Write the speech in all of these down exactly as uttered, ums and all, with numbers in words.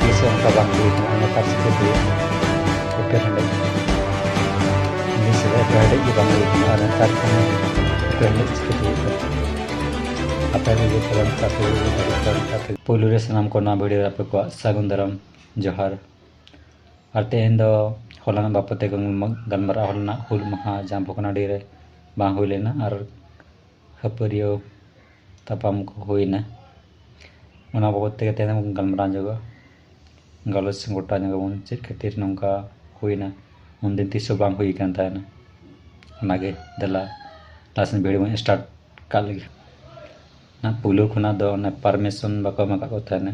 ᱛᱤᱥ ᱦᱚᱸ ᱚᱱᱠᱟ ᱵᱟᱝ ᱦᱩᱭ ᱠᱟᱱᱟ᱾ ᱱᱮᱛᱟᱨ ᱪᱤᱠᱟᱹᱛᱮ ᱮᱯᱮᱨ ᱦᱮᱸᱰᱮᱡ, ᱤᱝᱞᱤᱥ ᱨᱮ ᱮᱯᱮᱨ ᱦᱮᱸᱰᱮᱡ ᱜᱮ ᱵᱟᱝ ᱦᱩᱭ ᱠᱟᱱᱟ᱾ ᱟᱨ ᱱᱮᱛᱟᱨ ᱠᱷᱚᱱ ᱮᱯᱮᱨ ᱦᱮᱸᱰᱮᱡ ᱪᱤᱠᱟᱹᱛᱮ ᱦᱩᱭᱩᱜ ᱠᱟᱱᱟ? ᱟᱯᱮ ᱠᱚᱜᱮ ᱯᱟᱞᱚᱱ ᱠᱟᱛᱮ ᱦᱩᱭᱩᱜ ᱠᱟᱱᱟ᱾ ᱯᱳᱭᱞᱳ ᱨᱮ ᱥᱟᱱᱟᱢ ᱠᱚ ᱱᱚᱣᱟ ᱵᱷᱤᱰᱤᱭᱳ ᱨᱮ ᱟᱯᱮ ᱠᱚᱣᱟᱜ ᱥᱟᱹᱜᱩᱱ ᱫᱟᱨᱟᱢ ᱡᱚᱦᱟᱨ᱾ ᱟᱨ ᱛᱮᱦᱮᱧ ᱫᱚ ᱦᱚᱞᱟᱱᱟᱜ ᱵᱟᱵᱚᱫ ᱛᱮ ᱜᱟᱞᱢᱟᱨᱟᱜᱼᱟ᱾ ᱦᱚᱞᱟᱱᱟᱜ ᱦᱩᱞ ᱢᱟᱦᱟ ᱡᱟᱦᱟᱸ ᱵᱷᱚᱜᱽᱱᱟᱰᱤ ᱨᱮ ᱵᱟᱝ ᱦᱩᱭ ᱞᱮᱱᱟ ᱟᱨ ᱠᱷᱟᱹᱯᱟᱹᱨᱤᱭᱟᱹ ᱛᱟᱯᱟᱢ ᱠᱚ ᱦᱩᱭᱱᱟ, ᱚᱱᱟ ᱵᱟᱵᱚᱫ ᱛᱮᱜᱮ ᱛᱮᱦᱮᱧ ᱫᱚᱵᱚᱱ ᱜᱟᱞᱢᱟᱨᱟᱣ ᱧᱚᱜᱚᱜᱼᱟ᱾ ᱜᱟᱞᱚᱪ ᱜᱚᱴᱟ ᱧᱚᱜᱟᱵᱚᱱ, ᱪᱮᱫ ᱠᱷᱟᱹᱛᱤᱨ ᱱᱚᱝᱠᱟ ᱦᱩᱭᱱᱟ, ᱩᱱᱫᱤᱱ ᱛᱤᱥ ᱦᱚᱸ ᱵᱟᱝ ᱦᱩᱭ ᱠᱟᱱ ᱛᱟᱦᱮᱱᱟ᱾ ᱚᱱᱟᱜᱮ ᱫᱮᱞᱟ ᱞᱟᱦᱟ ᱥᱮᱱ ᱵᱷᱤᱰᱤᱭᱳ ᱵᱚᱱ ᱥᱴᱟᱨᱴ ᱠᱟᱜ ᱞᱮᱜᱮ᱾ ᱚᱱᱟ ᱯᱩᱭᱞᱩ ᱠᱷᱚᱱᱟᱜ ᱫᱚ ᱚᱱᱟ ᱯᱟᱨᱢᱤᱥᱚᱱ ᱵᱟᱠᱚ ᱮᱢ ᱟᱠᱟᱫ ᱠᱚ ᱛᱟᱦᱮᱱᱟ᱾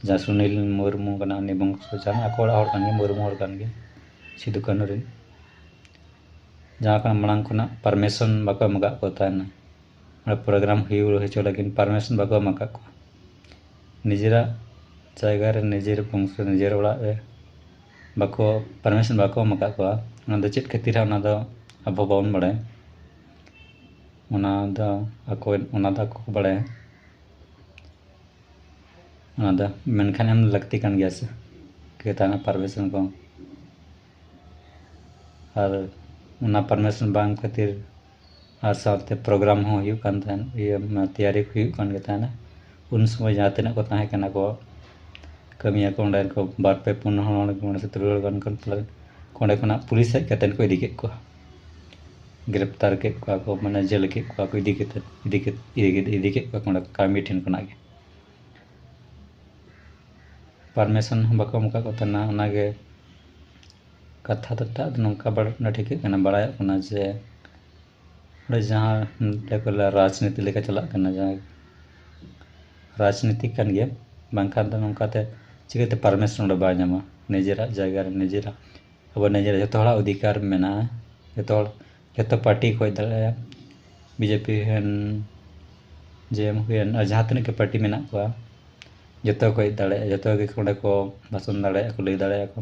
ᱡᱟᱦᱟᱸ ᱥᱩᱱᱤᱞ ᱢᱩᱨᱢᱩ ᱠᱟᱱᱟ, ᱩᱱᱤ ᱵᱚᱝᱥᱚ ᱡᱟᱦᱟᱸ ᱟᱠᱚ ᱚᱲᱟᱜ ᱦᱚᱲ ᱠᱟᱱ ᱜᱮ, ᱢᱩᱨᱢᱩ ᱦᱚᱲ ᱠᱟᱱ ᱜᱮ, ᱥᱤᱫᱩ ᱠᱟᱹᱱᱦᱩ ᱨᱮᱱ᱾ ᱡᱟᱦᱟᱸ ᱠᱷᱚᱱᱟᱜ ᱢᱟᱲᱟᱝ ᱠᱷᱚᱱᱟᱜ ᱯᱟᱨᱢᱤᱥᱚᱱ ᱵᱟᱠᱚ ᱮᱢ ᱟᱠᱟᱫ ᱠᱚ ᱛᱟᱦᱮᱱᱟ᱾ ᱚᱸᱰᱮ ᱯᱨᱳᱜᱨᱟᱢ ᱦᱩᱭ ᱦᱚᱪᱚ ᱞᱟᱹᱜᱤᱫ ᱯᱟᱨᱢᱤᱥᱚᱱ ᱵᱟᱠᱚ ᱮᱢ ᱟᱠᱟᱫ ᱠᱚᱣᱟ᱾ ᱱᱤᱡᱮᱨᱟᱜ ᱡᱟᱭᱜᱟ ᱨᱮ, ᱱᱤᱡᱮᱨ ᱵᱚᱝᱥᱚ, ᱱᱤᱡᱮᱨ ᱚᱲᱟᱜ ᱨᱮ ᱵᱟᱠᱚ, ᱯᱟᱨᱢᱤᱥᱚᱱ ᱵᱟᱠᱚ ᱮᱢ ᱟᱠᱟᱫ ᱠᱚᱣᱟ᱾ ᱚᱱᱟ ᱫᱚ ᱪᱮᱫ ᱠᱷᱟᱹᱛᱤᱨ ᱦᱟᱸᱜ, ᱚᱱᱟ ᱫᱚ ᱟᱵᱚ ᱵᱟᱵᱚᱱ ᱵᱟᱲᱟᱭᱟ᱾ ᱚᱱᱟ ᱫᱚ ᱟᱠᱚ, ᱚᱱᱟ ᱫᱚ ᱟᱠᱚ ᱠᱚ ᱵᱟᱲᱟᱭᱟ᱾ ᱚᱱᱟ ᱫᱚ ᱢᱮᱱᱠᱷᱟᱱ ᱮᱢ ᱞᱟᱹᱠᱛᱤ ᱠᱟᱱ ᱜᱮᱭᱟ ᱥᱮ, ᱠᱮ ᱛᱟᱦᱮᱱᱟ ᱯᱟᱨᱢᱤᱥᱚᱱ ᱠᱚ᱾ ᱟᱨ ᱚᱱᱟ ᱯᱟᱨᱢᱤᱥᱚᱱ ᱵᱟᱝ ᱠᱷᱟᱹᱛᱤᱨ ᱟᱨ ᱥᱟᱶᱛᱮ ᱯᱨᱳᱜᱨᱟᱢ ᱦᱚᱸ ᱦᱩᱭᱩᱜ ᱠᱟᱱ ᱛᱟᱦᱮᱸᱫ, ᱤᱭᱟᱹ, ᱢᱟᱱᱮ ᱛᱮᱭᱟᱨᱤ ᱦᱩᱭᱩᱜ ᱠᱟᱱ ᱜᱮ ᱛᱟᱦᱮᱱᱟ᱾ ᱩᱱ ᱥᱚᱢᱚᱭ ᱡᱟᱦᱟᱸ ᱛᱤᱱᱟᱹᱜ ᱠᱚ ᱛᱟᱦᱮᱸ ᱠᱟᱱᱟ ᱠᱚ, ᱠᱟᱹᱢᱤᱭᱟᱹ ᱠᱚ ᱚᱸᱰᱮ ᱠᱚ ᱵᱟᱨ ᱯᱮ ᱯᱩᱱ ᱦᱚᱲ, ᱢᱚᱬᱮ ᱥᱮ ᱛᱩᱨᱩᱭ ᱦᱚᱲ ᱜᱟᱱ ᱠᱚ, ᱚᱸᱰᱮ ᱠᱷᱚᱱᱟᱜ ᱯᱩᱞᱤᱥ ᱦᱮᱡ ᱠᱟᱛᱮᱫ ᱠᱚ ᱤᱫᱤ ᱠᱮᱫ ᱠᱚᱣᱟ, ᱜᱨᱮᱯᱛᱟᱨ ᱠᱮᱫ ᱠᱚᱣᱟ ᱠᱚ, ᱢᱟᱱᱮ ᱡᱮᱞ ᱠᱮᱫ ᱠᱚᱣᱟ ᱠᱚ, ᱤᱫᱤ ᱠᱟᱛᱮᱫ, ᱤᱫᱤ ᱠᱮᱫ, ᱤᱫᱤ ᱠᱮᱫ, ᱤᱫᱤ ᱠᱮᱫ ᱠᱚᱣᱟ ᱠᱚ ᱚᱸᱰᱮ ᱠᱟᱹᱢᱤ ᱴᱷᱮᱱ ᱠᱷᱚᱱᱟᱜ ᱜᱮ᱾ ᱯᱟᱨᱢᱤᱥᱚᱱ ᱦᱚᱸ ᱵᱟᱠᱚ ᱮᱢ ᱟᱠᱟᱫ ᱠᱚ ᱛᱟᱦᱮᱱᱟ᱾ ᱚᱱᱟᱜᱮ ᱠᱟᱛᱷᱟ ᱫᱚ ᱴᱟᱜ ᱫᱚ ᱱᱚᱝᱠᱟ ᱵᱟᱲ-, ᱴᱷᱤᱠᱟᱹᱜ ᱠᱟᱱᱟ, ᱵᱟᱲᱟᱭᱚᱜ ᱠᱟᱱᱟ ᱡᱮ ᱚᱸᱰᱮ ᱡᱟᱦᱟᱸ ᱞᱮᱠᱟ ᱨᱟᱡᱽᱱᱤᱛᱤ ᱞᱮᱠᱟ ᱪᱟᱞᱟᱜ ᱠᱟᱱᱟ, ᱡᱟᱦᱟᱸ ᱨᱟᱡᱽᱱᱤᱛᱤ ᱠᱟᱱ ᱜᱮᱭᱟ, ᱵᱟᱝᱠᱷᱟᱱ ᱫᱚ ᱱᱚᱝᱠᱟᱛᱮ ᱪᱤᱠᱟᱹᱛᱮ ᱯᱟᱨᱢᱤᱥᱚᱱ ᱚᱸᱰᱮ ᱵᱟᱭ ᱧᱟᱢᱟ? ᱱᱤᱡᱮᱨᱟᱜ ᱡᱟᱭᱜᱟ ᱨᱮ ᱱᱤᱡᱮᱨᱟᱜ, ᱟᱵᱚ ᱱᱤᱡᱮᱨᱟᱜ ᱡᱚᱛᱚ ᱦᱚᱲᱟᱜ ᱚᱫᱷᱤᱠᱟᱨ ᱢᱮᱱᱟᱜᱼᱟ᱾ ᱡᱚᱛᱚ ᱦᱚᱲ, ᱡᱚᱛᱚ ᱯᱟᱨᱴᱤ ᱠᱚ ᱦᱮᱡ ᱫᱟᱲᱮᱭᱟᱜᱼᱟ, ᱵᱤᱡᱮᱯᱤ ᱦᱩᱭᱮᱱ, ᱡᱮ ᱮᱢ ᱦᱩᱭᱮᱱ, ᱟᱨ ᱡᱟᱦᱟᱸ ᱛᱤᱱᱟᱹᱜ ᱜᱮ ᱯᱟᱨᱴᱤ ᱢᱮᱱᱟᱜ ᱠᱚᱣᱟ, ᱡᱚᱛᱚ ᱠᱚ ᱦᱮᱡ ᱫᱟᱲᱮᱭᱟᱜᱼᱟ, ᱡᱚᱛᱚ ᱜᱮ ᱚᱸᱰᱮ ᱠᱚ ᱵᱷᱟᱥᱚᱱ ᱫᱟᱲᱮᱭᱟᱜᱼᱟ ᱠᱚ, ᱞᱟᱹᱭ ᱫᱟᱲᱮᱭᱟᱜᱼᱟ ᱠᱚ᱾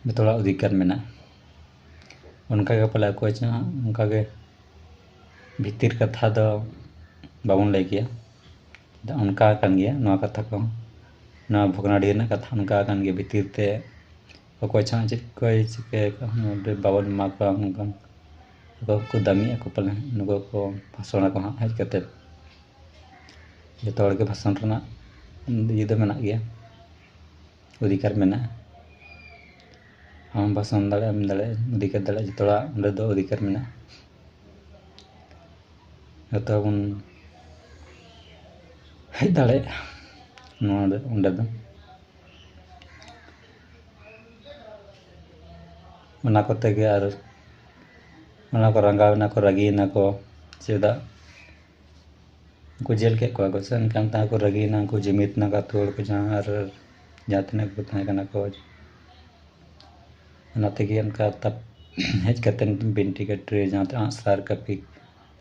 ᱡᱚᱛᱚ ᱦᱚᱲᱟᱜ ᱚᱫᱷᱤᱠᱟᱨ ᱢᱮᱱᱟᱜᱼᱟ᱾ ᱚᱱᱠᱟᱜᱮ ᱯᱟᱞᱮ ᱚᱠᱚᱭ ᱪᱚ ᱦᱟᱸᱜ ᱚᱱᱠᱟᱜᱮ ᱵᱷᱤᱛᱤᱨ ᱠᱟᱛᱷᱟ ᱫᱚ ᱵᱟᱵᱚᱱ ᱞᱟᱹᱭ ᱠᱮᱭᱟ᱾ ᱚᱱᱠᱟ ᱠᱟᱱ ᱜᱮᱭᱟ ᱱᱚᱣᱟ ᱠᱟᱛᱷᱟ ᱠᱚ᱾ ᱱᱚᱣᱟ ᱵᱷᱚᱜᱽᱱᱟᱰᱤ ᱨᱮᱱᱟᱜ ᱠᱟᱛᱷᱟ ᱚᱱᱠᱟ ᱠᱟᱱ ᱜᱮᱭᱟ, ᱵᱷᱤᱛᱤᱨ ᱛᱮ ᱚᱠᱚᱭ ᱪᱚ ᱦᱟᱸᱜ ᱪᱮᱫ ᱠᱚᱭ ᱪᱤᱠᱟᱹᱭᱟ, ᱱᱚᱰᱮ ᱵᱟᱵᱚᱱ ᱮᱢᱟ ᱠᱚᱣᱟ, ᱚᱱᱠᱟ ᱚᱠᱚᱭ ᱠᱚ ᱫᱟᱹᱢᱤᱜ ᱟᱠᱚ ᱯᱟᱞᱮ, ᱱᱩᱠᱩ ᱠᱚ ᱵᱷᱟᱥᱚᱱ ᱟᱠᱚ ᱦᱟᱸᱜ ᱦᱮᱡ ᱠᱟᱛᱮᱫ᱾ ᱡᱚᱛᱚ ᱦᱚᱲ ᱜᱮ ᱵᱷᱟᱥᱚᱱ ᱨᱮᱱᱟᱜ ᱤᱭᱟᱹ ᱫᱚ ᱢᱮᱱᱟᱜ ᱜᱮᱭᱟ, ᱚᱫᱷᱤᱠᱟᱨ ᱢᱮᱱᱟᱜᱼᱟ᱾ ᱟᱢ ᱵᱷᱟᱥᱚᱱ ᱫᱟᱲᱮᱭᱟᱜᱼᱟ, ᱮᱢ ᱫᱟᱲᱮᱭᱟᱜᱼᱟ, ᱚᱫᱷᱤᱠᱟᱨ ᱫᱟᱲᱮᱭᱟᱜᱼᱟ, ᱡᱚᱛᱚ ᱦᱚᱲᱟᱜ ᱚᱸᱰᱮ ᱫᱚ ᱚᱫᱷᱤᱠᱟᱨ ᱢᱮᱱᱟᱜᱼᱟ᱾ ᱡᱚᱛᱚ ᱵᱚᱱ ᱦᱮᱡ ᱫᱟᱲᱮᱭᱟᱜᱼᱟ ᱱᱚᱣᱟ ᱫᱚ, ᱚᱸᱰᱮ ᱫᱚ᱾ ᱚᱱᱟ ᱠᱚᱛᱮ ᱜᱮ ᱟᱨ ᱚᱱᱟ ᱠᱚ ᱨᱟᱸᱜᱟᱣ ᱮᱱᱟ ᱠᱚ, ᱨᱟᱹᱜᱤᱭᱮᱱᱟ ᱠᱚ, ᱪᱮᱫᱟᱜ ᱩᱱᱠᱩ ᱡᱮᱞ ᱠᱮᱫ ᱠᱚᱣᱟ ᱠᱚ ᱥᱮ? ᱮᱱᱠᱷᱟᱱ ᱛᱟᱦᱮᱸ ᱠᱚ ᱨᱟᱹᱜᱤᱭᱮᱱᱟ, ᱩᱱᱠᱩ ᱡᱩᱢᱤᱫ ᱮᱱᱟ ᱠᱚ ᱟᱹᱛᱩ ᱦᱚᱲ ᱠᱚ ᱡᱟᱦᱟᱸ, ᱟᱨ ᱡᱟᱦᱟᱸ ᱛᱤᱱᱟᱹᱜ ᱠᱚ ᱛᱟᱦᱮᱸ ᱠᱟᱱᱟ ᱠᱚ, ᱚᱱᱟ ᱛᱮᱜᱮ ᱚᱱᱠᱟ ᱛᱟᱯ ᱦᱮᱡ ᱠᱟᱛᱮᱫ ᱵᱤᱱᱴᱤ ᱠᱟᱹᱴᱨᱤ, ᱡᱟᱦᱟᱸ ᱛᱤᱱᱟᱹᱜ ᱟᱸᱜᱼᱥᱟᱨ ᱠᱟᱹᱯᱤ,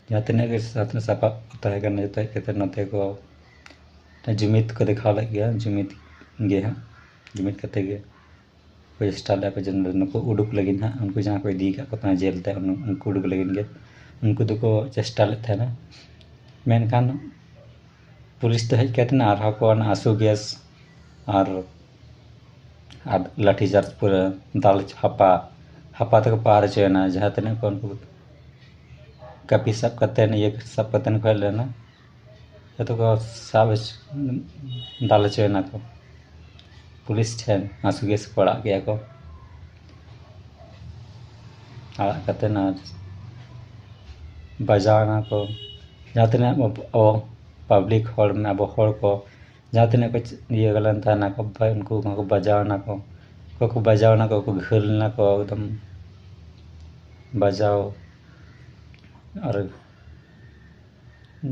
ᱡᱟᱦᱟᱸ ᱛᱤᱱᱟᱹᱜ ᱜᱮ ᱡᱟᱦᱟᱸ ᱛᱤᱱᱟᱹᱜ ᱥᱟᱯᱟᱵ ᱠᱚ ᱛᱟᱦᱮᱸ ᱠᱟᱱᱟ, ᱡᱚᱛᱚ ᱦᱮᱡ ᱠᱟᱛᱮᱫ ᱱᱚᱛᱮ ᱠᱚ ᱡᱩᱢᱤᱫ ᱠᱚ ᱫᱮᱠᱷᱟᱣ ᱞᱮᱫ ᱜᱮᱭᱟ, ᱡᱩᱢᱤᱫ ᱜᱮ ᱦᱟᱸᱜ, ᱡᱩᱢᱤᱫ ᱠᱟᱛᱮ ᱜᱮ ᱠᱚ ᱪᱮᱥᱴᱟ ᱞᱮᱫᱟ ᱠᱚ ᱡᱮ ᱱᱩᱠᱩ ᱩᱰᱩᱠ ᱞᱟᱹᱜᱤᱫ ᱦᱟᱸᱜ, ᱩᱱᱠᱩ ᱡᱟᱦᱟᱸ ᱠᱚ ᱤᱫᱤ ᱟᱠᱟᱫ ᱠᱚ ᱛᱟᱦᱮᱸᱫ ᱡᱮᱞ ᱛᱮ, ᱩᱱ-, ᱩᱱᱠᱩ ᱩᱰᱩᱠ ᱞᱟᱹᱜᱤᱫ ᱜᱮ ᱩᱱᱠᱩ ᱫᱚᱠᱚ ᱪᱮᱥᱴᱟ ᱞᱮᱫ ᱛᱟᱦᱮᱱᱟ᱾ ᱢᱮᱱᱠᱷᱟᱱ ᱯᱩᱞᱤᱥ ᱫᱚ ᱦᱮᱡ ᱠᱟᱛᱮᱫ ᱟᱨᱦᱚᱸ ᱠᱚ ᱚᱱᱟ ᱟᱥᱩ ᱜᱮᱥ ᱟᱨ, ᱟᱨ ᱞᱟᱴᱷᱤ ᱪᱟᱨᱡᱽ ᱯᱩᱨᱟᱹ ᱫᱟᱞ ᱦᱟᱯᱟ, ᱦᱟᱯᱟ ᱛᱮᱠᱚ ᱯᱟᱨ ᱦᱚᱪᱚᱭᱮᱱᱟ᱾ ᱡᱟᱦᱟᱸ ᱛᱤᱱᱟᱹᱜ ᱠᱚ ᱩᱱᱠᱩ ᱠᱟᱹᱯᱤ ᱥᱟᱵ ᱠᱟᱛᱮᱫ, ᱤᱭᱟᱹ ᱥᱟᱵ ᱠᱟᱛᱮᱫ ᱠᱚ ᱦᱮᱡ ᱞᱮᱱᱟ, ᱡᱚᱛᱚ ᱠᱚ ᱥᱟᱵ ᱦᱚᱪ-, ᱫᱟᱞ ᱦᱚᱪᱚᱭᱮᱱᱟ ᱠᱚ ᱯᱩᱞᱤᱥ ᱴᱷᱮᱱ, ᱟᱥᱩ ᱜᱮᱥ ᱠᱚ ᱟᱲᱟᱜ ᱠᱮᱜᱼᱟ ᱠᱚ᱾ ᱟᱲᱟᱜ ᱠᱟᱛᱮᱫ ᱟᱨ ᱵᱟᱡᱟᱣ ᱮᱱᱟ ᱠᱚ᱾ ᱡᱟᱦᱟᱸ ᱛᱤᱱᱟᱹᱜ ᱟᱵᱚ, ᱟᱵᱚ ᱯᱟᱵᱽᱞᱤᱠ ᱦᱚᱲ ᱢᱮᱱᱟᱜ, ᱟᱵᱚ ᱦᱚᱲ ᱠᱚ ᱡᱟᱦᱟᱸ ᱛᱤᱱᱟᱹᱜ ᱠᱚ ᱪ-, ᱤᱭᱟᱹ ᱞᱮᱱ ᱛᱟᱦᱮᱱᱟ ᱠᱚ, ᱵᱟ-, ᱩᱱᱠᱩ ᱠᱚᱦᱚᱸ ᱠᱚ ᱵᱟᱡᱟᱣ ᱮᱱᱟ ᱠᱚ᱾ ᱚᱠᱚᱭ ᱠᱚ ᱵᱟᱡᱟᱣ ᱮᱱᱟ ᱠᱚ, ᱠᱚ ᱜᱷᱟᱹᱞ ᱞᱮᱱᱟ ᱠᱚ ᱮᱠᱫᱚᱢ ᱵᱟᱡᱟᱣ᱾ ᱟᱨ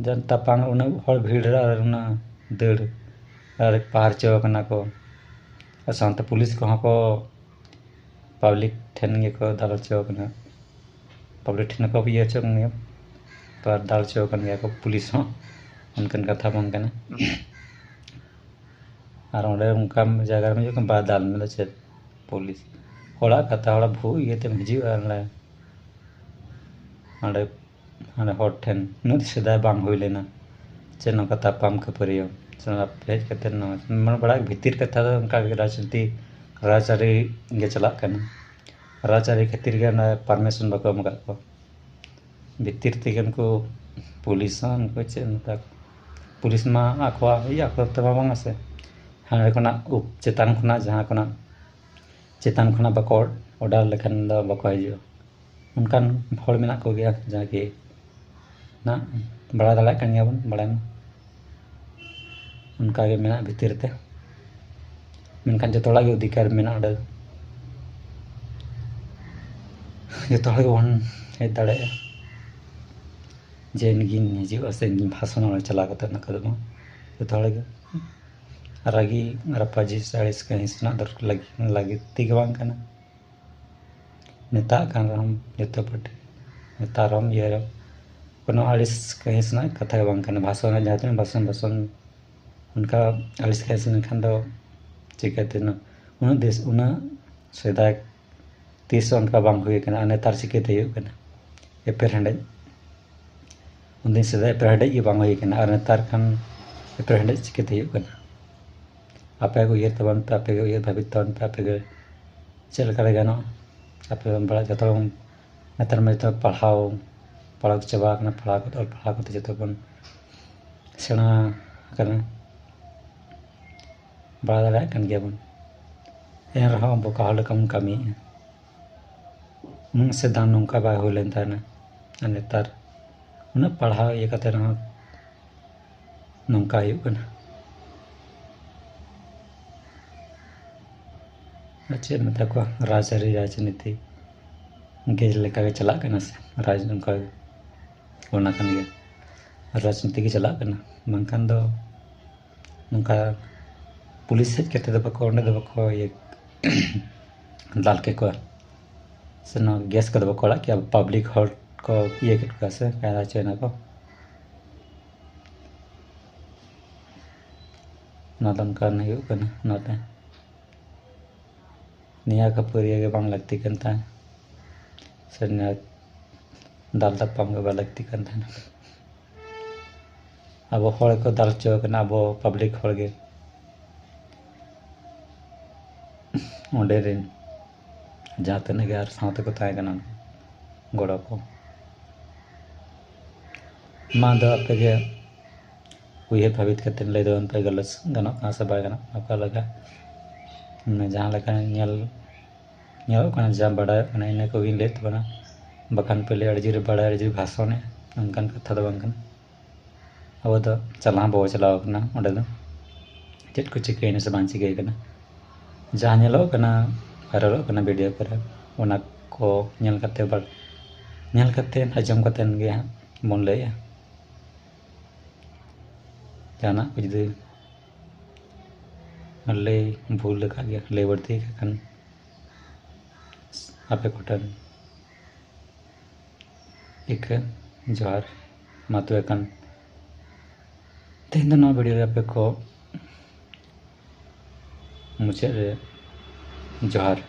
ᱡᱟ-, ᱛᱟᱯᱟᱢ, ᱩᱱᱟᱹᱜ ᱦᱚᱲ ᱵᱷᱤᱲ ᱨᱮ ᱟᱨ ᱚᱱᱟ ᱫᱟᱹᱲ, ᱟᱨ ᱯᱟᱦᱟᱨ ᱦᱚᱪᱚ ᱟᱠᱟᱱᱟ ᱠᱚ᱾ ᱟᱨ ᱥᱟᱶᱛᱮ ᱯᱩᱞᱤᱥ ᱠᱚᱦᱚᱸ ᱠᱚ ᱯᱟᱵᱽᱞᱤᱠ ᱴᱷᱮᱱ ᱜᱮᱠᱚ ᱫᱟᱞ ᱦᱚᱪᱚ ᱟᱠᱟᱱᱟ, ᱯᱟᱵᱽᱞᱤᱠ ᱴᱷᱮᱱ ᱦᱚᱸᱠᱚ ᱤᱭᱟᱹ ᱦᱚᱪᱚ ᱟᱠᱟᱱ ᱜᱮᱭᱟ, ᱛᱚ ᱟᱨ ᱫᱟᱞ ᱦᱚᱪᱚ ᱟᱠᱟᱱ ᱜᱮᱭᱟ ᱠᱚ ᱯᱩᱞᱤᱥ ᱦᱚᱸ, ᱚᱱᱠᱟᱱ ᱠᱟᱛᱷᱟ ᱵᱟᱝ ᱠᱟᱱᱟ᱾ ᱟᱨ ᱚᱸᱰᱮ ᱚᱱᱠᱟᱱ ᱡᱟᱭᱜᱟ ᱨᱮ ᱡᱚᱠᱷᱚᱱ ᱵᱟᱭ ᱫᱟᱞ ᱢᱮ ᱫᱚ ᱪᱮᱫ ᱯᱩᱞᱤᱥ, ᱦᱚᱲᱟᱜ ᱠᱟᱛᱷᱟ, ᱦᱚᱲᱟᱜ ᱵᱷᱩ ᱤᱭᱟᱹ ᱛᱮᱢ ᱦᱤᱡᱩᱜᱼᱟ ᱚᱸᱰᱮ, ᱚᱸᱰᱮ, ᱚᱸᱰᱮ ᱦᱚᱲ ᱴᱷᱮᱱ ᱩᱱᱟᱹᱜ ᱥᱮᱫᱟᱭ ᱵᱟᱝ ᱦᱩᱭ ᱞᱮᱱᱟ᱾ ᱪᱮᱫ ᱱᱚᱝᱠᱟ ᱛᱟᱯᱟᱢ ᱠᱷᱟᱹᱯᱟᱹᱨᱤᱭᱟᱹ? ᱦᱮᱡ ᱠᱟᱛᱮ ᱱᱚᱣᱟ ᱢᱮᱱ ᱵᱟᱲᱟ, ᱵᱷᱤᱛᱤᱨ ᱠᱟᱛᱷᱟ ᱫᱚ ᱚᱱᱠᱟ ᱜᱮ ᱨᱟᱡᱽᱱᱤᱛᱤ, ᱨᱟᱡᱽᱟᱹᱨᱤ ᱜᱮ ᱪᱟᱞᱟᱜ ᱠᱟᱱᱟ᱾ ᱨᱟᱡᱽᱟᱹᱨᱤ ᱠᱷᱟᱹᱛᱤᱨ ᱜᱮ ᱚᱱᱟ permission ᱵᱟᱠᱚ ᱮᱢ ᱟᱠᱟᱫ ᱠᱚᱣᱟ᱾ ᱵᱷᱤᱛᱤᱨ ᱛᱮᱜᱮ ᱩᱱᱠᱩ ᱯᱩᱞᱤᱥ ᱦᱚᱸ, ᱩᱱᱠᱩ ᱪᱮᱫ ᱢᱮᱛᱟ ᱠᱚ, ᱯᱩᱞᱤᱥ ᱢᱟ ᱟᱠᱚᱣᱟᱜ ᱤᱭᱟᱹ ᱟᱠᱚ ᱛᱮ ᱢᱟ ᱵᱟᱝᱟ ᱥᱮ, ᱦᱟᱸᱰᱮ ᱠᱷᱚᱱᱟᱜ ᱩᱯ-, ᱪᱮᱛᱟᱱ ᱠᱷᱚᱱᱟᱜ ᱡᱟᱦᱟᱸ ᱠᱷᱚᱱᱟᱜ, ᱪᱮᱛᱟᱱ ᱠᱷᱚᱱᱟᱜ ᱵᱟᱠᱚ order ᱞᱮᱠᱷᱟᱱ ᱫᱚ ᱵᱟᱠᱚ ᱦᱤᱡᱩᱜᱼᱟ᱾ ᱚᱱᱠᱟᱱ ᱦᱚᱲ ᱢᱮᱱᱟᱜ ᱠᱚᱜᱮᱭᱟ, ᱡᱟᱦᱟᱸ ᱠᱤ ᱱᱟᱜ ᱵᱟᱲᱟᱭ ᱫᱟᱲᱮᱭᱟᱜ ᱠᱟᱱ ᱜᱮᱭᱟᱵᱚᱱ, ᱵᱟᱲᱟᱭ ᱢᱟ᱾ ᱚᱱᱠᱟ ᱜᱮ ᱢᱮᱱᱟᱜᱼᱟ ᱵᱷᱤᱛᱤᱨ ᱛᱮ, ᱢᱮᱱᱠᱷᱟᱱ ᱡᱚᱛᱚ ᱦᱚᱲᱟᱜ ᱜᱮ ᱚᱫᱷᱤᱠᱟᱨ ᱢᱮᱱᱟᱜᱼᱟ ᱚᱸᱰᱮ ᱫᱚ᱾ ᱡᱚᱛᱚ ᱦᱚᱲ ᱜᱮᱵᱚᱱ ᱦᱮᱡ ᱫᱟᱲᱮᱭᱟᱜᱼᱟ, ᱡᱮ ᱤᱧᱜᱤᱧ ᱦᱤᱡᱩᱜᱼᱟ ᱥᱮ ᱤᱧᱜᱤᱧ ᱵᱷᱟᱥᱚᱱᱟ ᱚᱸᱰᱮ ᱪᱟᱞᱟᱣ ᱠᱟᱛᱮ, ᱚᱱᱟ ᱠᱚᱫᱚ ᱵᱟᱝ᱾ ᱡᱚᱛᱚ ᱦᱚᱲ ᱜᱮ ᱨᱟᱹᱜᱤ, ᱨᱟᱯᱟᱜᱤ ᱥᱮ ᱟᱹᱲᱤᱥ ᱠᱟᱹᱦᱤᱥ ᱨᱮᱱᱟᱜ ᱫᱚᱨᱠᱟᱨ ᱞᱟᱹᱜᱤᱫ, ᱞᱟᱹᱠᱛᱤ ᱜᱮ ᱵᱟᱝ ᱠᱟᱱᱟ᱾ ᱱᱮᱛᱟ ᱠᱟᱱ ᱨᱮᱦᱚᱸᱢ ᱡᱚᱛᱚ ᱯᱟᱹᱴᱤ, ᱱᱮᱛᱟ ᱨᱮᱦᱚᱸᱢ ᱤᱭᱟᱹ ᱨᱮᱦᱚᱸ, ᱠᱳᱱᱳ ᱟᱹᱲᱤᱥ ᱠᱟᱹᱦᱤᱥ ᱨᱮᱱᱟᱜ ᱠᱟᱛᱷᱟ ᱜᱮ ᱵᱟᱝ ᱠᱟᱱᱟ᱾ ᱵᱷᱟᱥᱚᱱ ᱨᱮ ᱡᱟᱦᱟᱸ ᱛᱤᱱᱟᱹᱜ ᱵᱷᱟᱥᱚᱱ, ᱵᱷᱟᱥᱚᱱ ᱚᱱᱠᱟ ᱟᱹᱲᱤᱥ ᱠᱟᱹᱦᱤᱥ ᱞᱮᱱᱠᱷᱟᱱ ᱫᱚ ᱪᱤᱠᱟᱹᱛᱮ ᱩᱱᱟᱹᱜ, ᱩᱱᱟᱹᱜ ᱫᱮᱥ, ᱩᱱᱟᱹᱜ ᱥᱮᱫᱟᱭ ᱛᱤᱥ ᱦᱚᱸ ᱚᱱᱠᱟ ᱵᱟᱝ ᱦᱩᱭ ᱠᱟᱱᱟ᱾ ᱟᱨ ᱱᱮᱛᱟᱨ ᱪᱤᱠᱟᱹᱛᱮ ᱦᱩᱭᱩᱜ ᱠᱟᱱᱟ ᱮᱯᱮᱨ ᱦᱮᱸᱰᱮᱡ? ᱩᱱᱫᱤᱱ ᱥᱮᱫᱟᱭ ᱮᱯᱮᱨ ᱦᱮᱸᱰᱮᱡ ᱜᱮ ᱵᱟᱝ ᱦᱩᱭ ᱠᱟᱱᱟ, ᱟᱨ ᱱᱮᱛᱟᱨ ᱠᱷᱟᱱ ᱮᱯᱮᱨ ᱦᱮᱸᱰᱮᱡ ᱪᱤᱠᱟᱹᱛᱮ ᱦᱩᱭᱩᱜ ᱠᱟᱱᱟ? ᱟᱯᱮ ᱜᱮ ᱩᱭᱦᱟᱹᱨ ᱛᱟᱵᱚᱱ ᱯᱮ, ᱟᱯᱮ ᱜᱮ ᱩᱭᱦᱟᱹᱨ ᱵᱷᱟᱵᱤᱛ ᱛᱟᱵᱚᱱ ᱯᱮ, ᱟᱯᱮ ᱜᱮ ᱪᱮᱫ ᱞᱮᱠᱟᱨᱮ ᱜᱟᱱᱚᱜᱼᱟ? ᱟᱯᱮ ᱵᱚᱱ ᱵᱟᱲᱟᱭ, ᱡᱚᱛᱚ ᱦᱚᱲ ᱵᱚᱱ, ᱱᱮᱛᱟᱨ ᱢᱟ ᱡᱚᱛᱚ ᱯᱟᱲᱦᱟᱣ, ᱯᱟᱲᱦᱟᱣ ᱪᱟᱵᱟ ᱟᱠᱟᱱᱟ, ᱯᱟᱲᱦᱟᱣ ᱠᱟᱛᱮ, ᱚᱞ ᱯᱟᱲᱦᱟᱣ ᱠᱟᱛᱮ ᱡᱚᱛᱚ ᱵᱚᱱ ᱥᱮᱬᱟ ᱟᱠᱟᱱᱟ, ᱵᱟᱲᱟᱭ ᱫᱟᱲᱮᱭᱟᱜ ᱠᱟᱱ ᱜᱮᱭᱟᱵᱚᱱ᱾ ᱮᱱ ᱨᱮᱦᱚᱸ ᱵᱚᱠᱟ ᱦᱚᱲ ᱞᱮᱠᱟ ᱵᱚᱱ ᱠᱟᱹᱢᱤᱭᱮᱫᱼᱟ᱾ ᱩᱱᱟᱹᱜ ᱥᱮᱫᱟᱭ ᱱᱚᱝᱠᱟ ᱵᱟᱭ ᱦᱩᱭ ᱞᱮᱱ ᱛᱟᱦᱮᱱᱟ, ᱟᱨ ᱱᱮᱛᱟᱨ ᱩᱱᱟᱹᱜ ᱯᱟᱲᱦᱟᱣ ᱤᱭᱟᱹ ᱠᱟᱛᱮ ᱨᱮᱦᱚᱸ ᱱᱚᱝᱠᱟ ᱦᱩᱭᱩᱜ ᱠᱟᱱᱟ᱾ ᱟᱨ ᱪᱮᱫ ᱢᱮᱛᱟ ᱠᱚᱣᱟ, ᱨᱟᱡᱽᱟᱹᱨᱤ, ᱨᱟᱡᱽᱱᱤᱛᱤ ᱜᱮ ᱞᱮᱠᱟ ᱜᱮ ᱪᱟᱞᱟᱜ ᱠᱟᱱᱟ ᱥᱮ, ᱨᱟᱡᱽ ᱱᱚᱝᱠᱟ ᱜᱮ, ᱚᱱᱟ ᱠᱟᱱ ᱜᱮᱭᱟ, ᱨᱟᱡᱽᱱᱤᱛᱤ ᱜᱮ ᱪᱟᱞᱟᱜ ᱠᱟᱱᱟ᱾ ᱵᱟᱝᱠᱷᱟᱱ ᱫᱚ ᱱᱚᱝᱠᱟ ᱯᱩᱞᱤᱥ ᱦᱮᱡ ᱠᱟᱛᱮ ᱫᱚ ᱵᱟᱠᱚ, ᱚᱸᱰᱮ ᱫᱚ ᱵᱟᱠᱚ ᱤᱭᱟᱹ ᱫᱟᱞ ᱠᱮᱠᱚᱣᱟ, ᱥᱮ ᱱᱚᱣᱟ ᱜᱮᱥ ᱠᱚᱫᱚ ᱵᱟᱠᱚ ᱟᱲᱟᱜ ᱠᱮᱭᱟ᱾ ᱯᱟᱵᱽᱞᱤᱠ ᱦᱚᱲ ᱠᱚ ᱤᱭᱟᱹ ᱠᱮᱫ ᱠᱚᱣᱟ ᱥᱮ ᱠᱟᱭᱨᱟ ᱦᱚᱪᱚᱭᱮᱱᱟ ᱠᱚ᱾ ᱚᱱᱟ ᱫᱚ ᱚᱱᱠᱟᱱ ᱦᱩᱭᱩᱜ ᱠᱟᱱᱟ᱾ ᱚᱱᱟᱛᱮ ᱱᱤᱭᱟᱹ ᱠᱷᱟᱹᱯᱟᱹᱨᱤᱭᱟᱹ ᱜᱮ ᱵᱟᱝ ᱞᱟᱹᱠᱛᱤ ᱠᱟᱱ ᱛᱟᱦᱮᱸᱫ, ᱥᱮ ᱱᱤᱭᱟᱹ ᱫᱟᱞ ᱛᱟᱯᱟᱢ ᱜᱮ ᱵᱟᱝ ᱞᱟᱹᱠᱛᱤ ᱠᱟᱱ ᱛᱟᱦᱮᱱᱟ᱾ ᱟᱵᱚ ᱦᱚᱲ ᱠᱚ ᱫᱟᱞ ᱦᱚᱪᱚ ᱟᱠᱟᱱᱟ, ᱟᱵᱚ ᱯᱟᱵᱽᱞᱤᱠ ᱦᱚᱲ ᱜᱮ᱾ ᱚᱸᱰᱮ ᱨᱮᱱ ᱡᱟᱦᱟᱸ ᱛᱤᱱᱟᱹᱜ ᱜᱮ ᱟᱨ ᱥᱟᱶᱛᱮ ᱠᱚ ᱛᱟᱦᱮᱸ ᱠᱟᱱᱟ ᱜᱚᱲᱚ ᱠᱚ, ᱢᱟ ᱫᱚ ᱟᱯᱮ ᱜᱮ ᱩᱭᱦᱟᱹᱨ ᱵᱷᱟᱵᱤᱛ ᱠᱟᱛᱮ ᱞᱟᱹᱭ ᱛᱟᱵᱚᱱ ᱯᱮ, ᱜᱟᱞᱚᱪ ᱜᱟᱱᱚᱜ ᱠᱟᱱᱟ ᱥᱮ ᱵᱟᱭ ᱜᱟᱱᱚᱜ ᱠᱟᱱᱟ, ᱚᱠᱟ ᱞᱮᱠᱟ᱾ ᱢᱟᱱᱮ ᱡᱟᱦᱟᱸ ᱞᱮᱠᱟ ᱧᱮᱞ ᱧᱮᱞᱚᱜ ᱠᱟᱱᱟ, ᱡᱟ ᱵᱟᱰᱟᱭᱚᱜ ᱠᱟᱱᱟ, ᱤᱱᱟᱹ ᱠᱚᱜᱮᱧ ᱞᱟᱹᱭᱮᱫ ᱛᱟᱵᱚᱱᱟ᱾ ᱵᱟᱠᱷᱟᱱ ᱯᱮ ᱞᱟᱹᱭᱟ ᱟᱹᱰᱤ ᱡᱳᱨᱮ ᱵᱟᱲᱟᱭᱟ, ᱟᱹᱰᱤ ᱡᱳᱨᱮ ᱵᱷᱟᱥᱚᱱᱮᱜᱼᱟ, ᱚᱱᱠᱟᱱ ᱠᱟᱛᱷᱟ ᱫᱚ ᱵᱟᱝ ᱠᱟᱱᱟ᱾ ᱟᱵᱚ ᱫᱚ ᱪᱟᱞᱟᱣ ᱦᱚᱸ ᱵᱟᱵᱚ ᱪᱟᱞᱟᱣ ᱠᱟᱱᱟ ᱚᱸᱰᱮ ᱫᱚ, ᱪᱮᱫ ᱠᱚ ᱪᱤᱠᱟᱹᱭᱮᱱᱟ ᱥᱮ ᱵᱟᱝ ᱪᱤᱠᱟᱹᱭ ᱠᱟᱱᱟ᱾ ᱡᱟᱦᱟᱸ ᱧᱮᱞᱚᱜ ᱠᱟᱱᱟ, ᱵᱷᱟᱭᱨᱟᱞᱚᱜ ᱠᱟᱱᱟ ᱵᱷᱤᱰᱤᱭᱳ ᱠᱚᱨᱮ, ᱚᱱᱟ ᱠᱚ ᱧᱮᱞ ᱠᱟᱛᱮ ᱵᱟ-, ᱧᱮᱞ ᱠᱟᱛᱮ, ᱟᱸᱡᱚᱢ ᱠᱟᱛᱮ ᱜᱮ ᱦᱟᱸᱜ ᱵᱚᱱ ᱞᱟᱹᱭᱮᱜᱼᱟ᱾ ᱡᱟᱦᱟᱱᱟᱜ ᱠᱚ ᱡᱩᱫᱤ ᱞᱟᱹᱭ ᱵᱷᱩᱞ ᱟᱠᱟᱫ ᱜᱮᱭᱟ, ᱞᱟᱹᱭ ᱵᱟᱹᱲᱛᱤ ᱟᱠᱟᱫ ᱠᱷᱟᱱ, ᱟᱯᱮ ᱠᱚᱴᱷᱮᱱ ᱤᱠᱟᱹ ᱡᱚᱦᱟᱨ᱾ ᱢᱟ ᱛᱚᱵᱮ ᱠᱷᱟᱱ, ᱛᱮᱦᱮᱧ ᱫᱚ ᱱᱚᱣᱟ ᱵᱷᱤᱰᱤᱭᱳ ᱨᱮ ᱟᱯᱮ ᱠᱚ ᱢᱩᱪᱟᱹᱫ ᱨᱮ ᱡᱚᱦᱟᱨ᱾